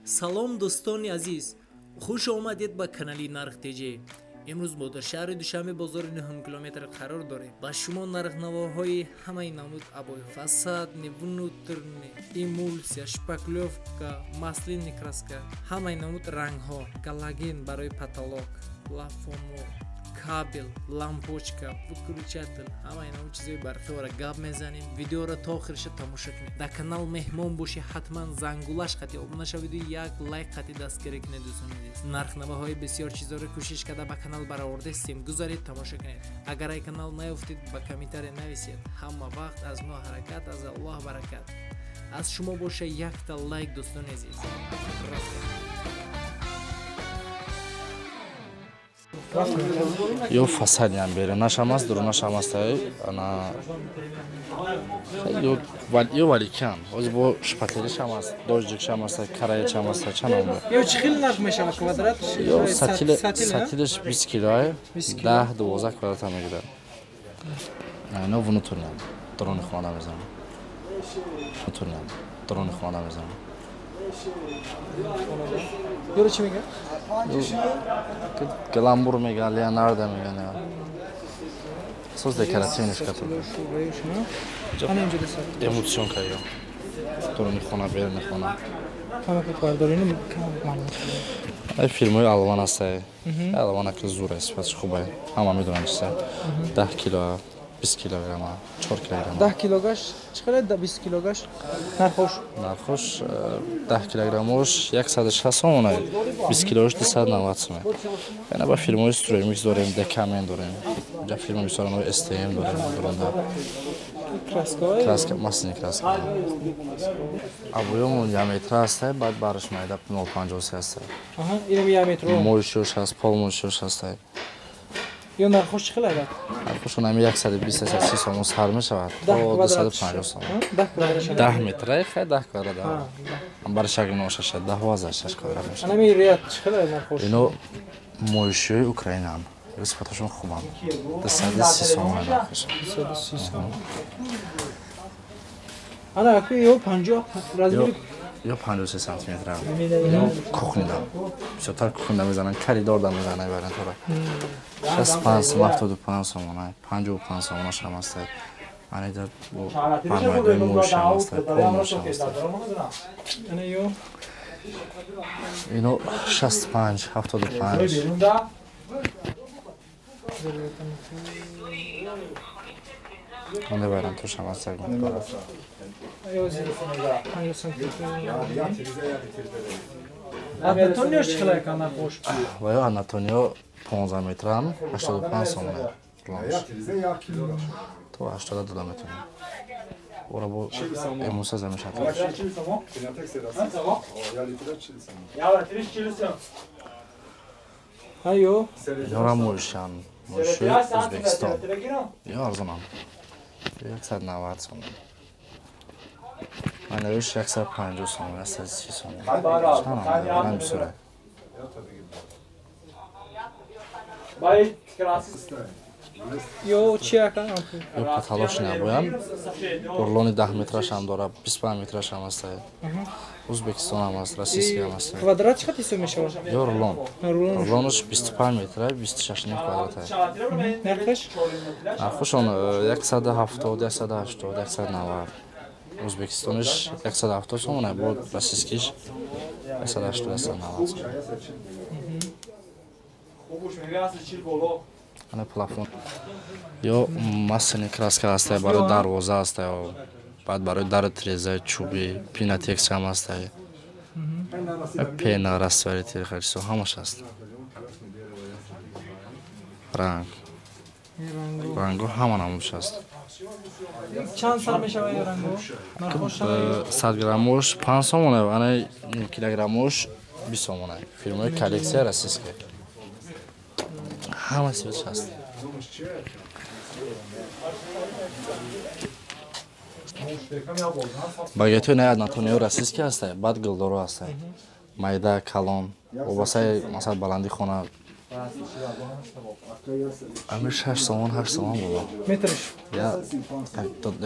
Салом, дӯстони азиз, хуш омадед ба канали Нарх ТЖ. Имрӯз мо дар шаҳри Душанбе, бозори 9 километр қарор дорем. Ба шумо нархнавоҳои ҳамаи намуд обои фасадный, внутренний, эмульсия, шпаклёвка, масляный краска, ҳамаи намуд рангҳо, галоген барои потолок, плафоно, кабел, лампочка, выключатель, ҳамаи намуд чизои барқиора гап мезанем. Видеоро то охириша тамошо кунед. Дар канал меҳмон бошӣ, ҳатман зангулаш қати обуна шавиду як лайк қати дастгирӣ кунед. Дӯстони азиз, нархнавоҳои бисёр чизоро кӯшиш карда ба канал баровардастем. Гузаред, тамошо кунед. Агар ай канал наёфтед, ба комментария нависед. Ҳама вақт аз мо ҳаракат, аз Аллоҳ баракат. Аз шумо боша якта лайк, дӯстони азиз. Рафтем. Ё фасадиам берунашам аст, дурунашам аст, ана ё валикан ҳозир бо шпателишам аст, дождикшам аст, караячам аст, чанд. Ё чӣ хел нарх мешавад квадрат? Ё сатилаш 20 килоа, 10-12 квадрата мегирад. Ино внутренний, дуруни хона мезанам, внутренний, дуруни хона мезанам. Ёро чӣ мегӯяд? Гламур мегӯян, Леонардо мегӯян. Сос декоративный шкатулка. Эмульсионка ё. Дуруни хона, беруни хона. Ай фирмаи Алван ҳастай. Алван аки зур аст, сифаташ хуб ай. Ҳама медонанд чиса. 10 кило, 20 килограмма, 4 килограмма. 10 килогаш чӣ қадар, 20 килогаш нархош? Нархош 10 килограммош 160 сомона, 20 килош 290 сомон. Яна ба фирмаи Строймикс дорем, Декамен дорем. Инҷа фирма бисёр, СТМ дорем, дурунда. Краска, масляный краска. Обоёмон як метра ҳастай, баъд бараш майда 0,53 ҳастай. Инам як метро. Моҳишош ҳаст, полмоҳишош ҳастай. Ё нархош чӣ хел айбад? Нархошон ҳами 120-130 сомон сар мешавад то 250 сомон. 10 метраи хай, 10 квадрат. Бари шакли ношаша 10 шаш квадрат мешавад. Анами рият чӣ хел нархош? Ино моҳишиҳои Украинаанд. Ё сифаташон хубанд. 230 сомон нархош. 230 сомон. Ана аку ё 50 размери? Ё 53 сантиметра. Ё кухнида. Бисёртар кухнида мезананд, коридорда мезананд вариантҳоро. 65 сом, 75 сомон, 55 сомонашам ҳастай. Анида бо бармайдои моҳишам ҳастай, полмоҳишам ҳастай. Ана ё? Ино 65, 75. Онде вариантошам ҳастай. Ё Анатонио чӣ хел ака нархош? Ва ё Анатонио 15 метрам, 85 сомон. То 80 дода метавонем. Ора бо эмуса замешад. Ҳайё? Ёра моҳишан, моҳиши Ӯзбекистон. Ё арзонам. 190 сомон. Манаёш 150 сомон, 130 сомон. Чанд бисёра. Ё чи ака? Ё потолочный обоям. Рулони 10 метрашам дора, 25 метрашам ҳастай. Ӯзбекистонам ҳаст, российскиам ҳаст. Квадрат чӣ қадр ҳисоб мешавад? Ё рулон. Рулонаш 25 метра, 26,5 квадрата. Нархаш? Нархошон 170, 180, 190. Ӯзбекистониш 170 сомон, бо российскиш 180, 190 сомон. Ана плафон. Ё масляный краска ҳастай, барои дарвоза ҳастай, баъд барои дару тирезаи чӯбӣ, пинотексам ҳастай. Пена, растворитель, чизо ҳамаш ҳаст. Ранг. Рангҳо ҳама намудш ҳаст. Чанд сар мешавад ё рангҳо? Нархош? 100 граммош 5 сомона, ана ним килограммош 20 сомона. Фирмаи Коллексия, российская. Ҳама сифатш ҳаст. Багетҳои на Анатонио российский ҳастай, баъд гулдоро ҳастай. Майда, калон, вобастаи масалан баланди хона Ами 6 сомон, 8 сомон боло. Метраш? Я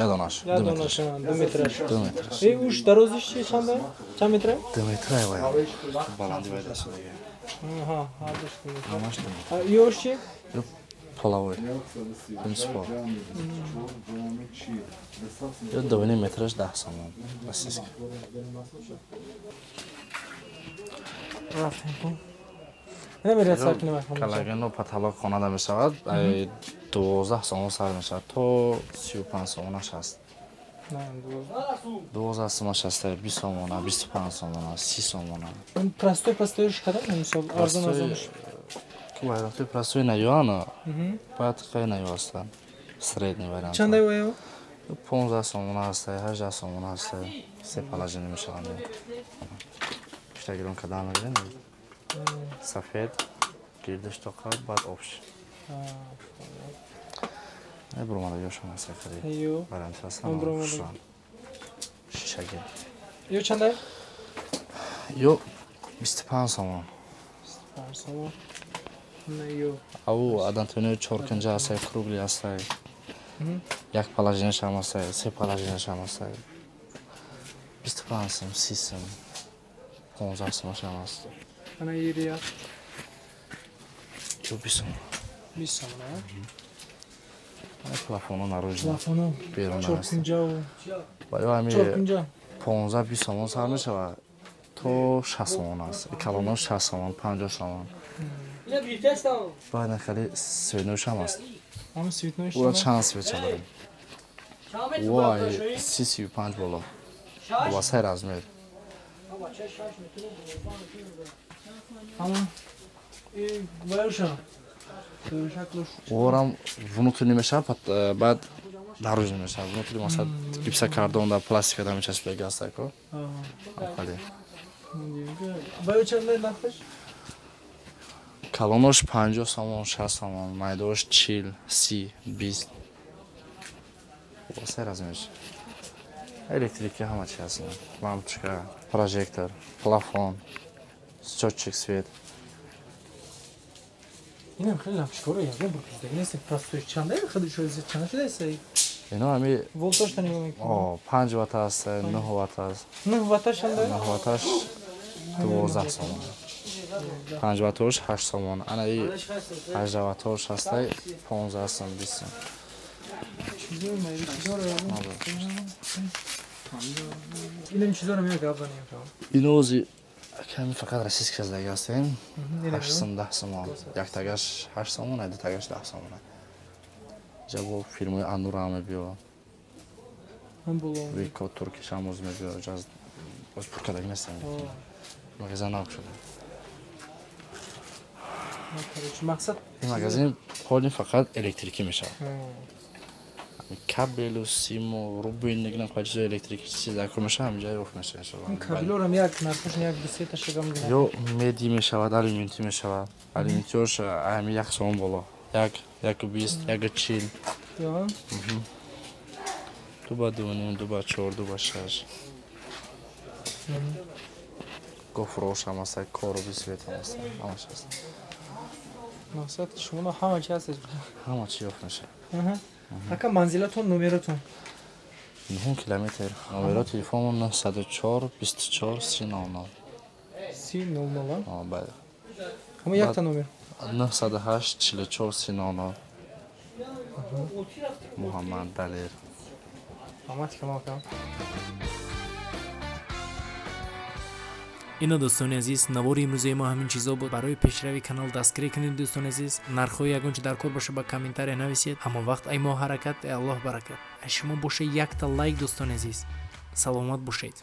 донаш. Я донаш, 2 метраш. 2 метраш. Э, уш дарозиш чи чанда? Чанд метра? 2 метра вай. Баланди вай дасо дига. Аҳа, ҳардуш 2 метр. Ҳамаш 2 метр. Ёш чи? Половой. Принципал. Ё 2,5 метраш 10 сомон. Российский. Рафтем. Намерад сар кунем. Калагано потолок хонада мешавад, 12 сомон сар мешавад то 35 сомонаш ҳаст. 12 сомонаш ҳаст, 20 сомона, 25 сомона, 30 сомона. Простой простойш кадом мисол арзон арзонш? Варианти простой наёана. Баъд хеле наё ҳастанд. Средний вариант. Чандай ваё? 15 сомона ҳаст, 18 сомона ҳаст. Се положение мешаванд. Иштагирон кадам мегирем? Сафед, гирдаш тоқа, баъд обш. Бромадагиошон ҳаст хеле. Варианти ҳастанд. Шишаги. Ё чандай? Ё 25 сомон. 25 сомон. Ау адантонио чоркунҷа ҳастай, кругли ҳастай. Як положениаш ҳам ҳастай, се положениаш ҳам ҳастай. 25 сом, 30 сом, 15 сомаш ҳам ҳаст. Ана ирия. Ё 20 сом. 20 сом, на? Плафоно наружно. Плафоно. Берун ҳаст. Чоркунҷа. Ва ё ҳами чоркунҷа. 15-20 сомон сар мешавад то 60 сомон аст. Калоно 60 сомон, 50 сомон. Баъд хеле светноиш ҳам аст. Ҳам светноиш. Ура чанд свеча дорем? Вай, 35 боло. Васай размер. Ама вайша. Орам внутренний мешавад, баъд наружный мешавад. Внутренний масалан гипсокартон да пластика да мечаспидаги ҳастак ко. Хеле. Вай чанд нархаш? Калонош 50 сомон, 60 сомон, майдош 40, 30, 20. Васай размерш. Электрика ҳама чи ҳаст. Лампочка, прожектор, плафон, счётчик свет. Инам хеле лампочкаро ягон бор пиздаги нест. Простой чанда хеле шоиз чанда шудааст? Ино ҳами волташ та нигоҳ мекунам. О, 5 ватт аст, 9 ватт аст. 9 ватташ чанда? 9 ватташ 12 сомон. 5 ватташ 8 сомон. Ана и 18 ватташ ҳастай 15 сом, 20 сом. Инам чизоро мега гап занем. Ино ози ками фақат российский здаги ҳастем. 8 сом, 10 сомон. Як тагаш 8 сомон, ду тагаш 10 сомон. Ҷа бо фирмаи Анура мебиё. Вико Туркиш ҳам оз мебиё. Ҷа оз пур кардаги нестем. Магазин нав шуда. Мақсад ин магазин полни фақат электрикӣ мешавад. Кабелу, симу, рубильник, на чизои электрикӣ чиз даркор мешавад, ҳаминҷа ёфт мешавад иншоалло. Кабелорам як нархаш як ду се та шагам гирад. Ё меди мешавад, алюминтӣ мешавад. Алюминтиёш ҳами 1 сомон боло. 1, 1.20, 1.40. 2 ба 2.5, 2 ба 4, 2 ба 6. Гофрош ҳам ҳаст, короби свет ҳам ҳаст, ҳамаш ҳаст. Мақсад шумо ҳама чи ҳаст? Ҳама чи ёфт мешавад. Ака манзилатон, номератон? 9 километр. Номеро телефонмон 904 24 30 00. 30 00? А, бале. Ҳама якта номер? 908 44 30 00. Муҳаммад Далер. Раҳмат камол акам. Ино дӯстони азиз, навори имрӯзаи мо ҳамин чизо буд. Барои пешрави канал дастгирӣ кунед дӯстони азиз. Нархҳои ягон чи дар кор боша ба комментария нависед. Ҳамон вақт ай мо ҳаракат, ай Аллоҳ баракат. Ай шумо боша якта лайк дӯстони азиз. Саломат бошед.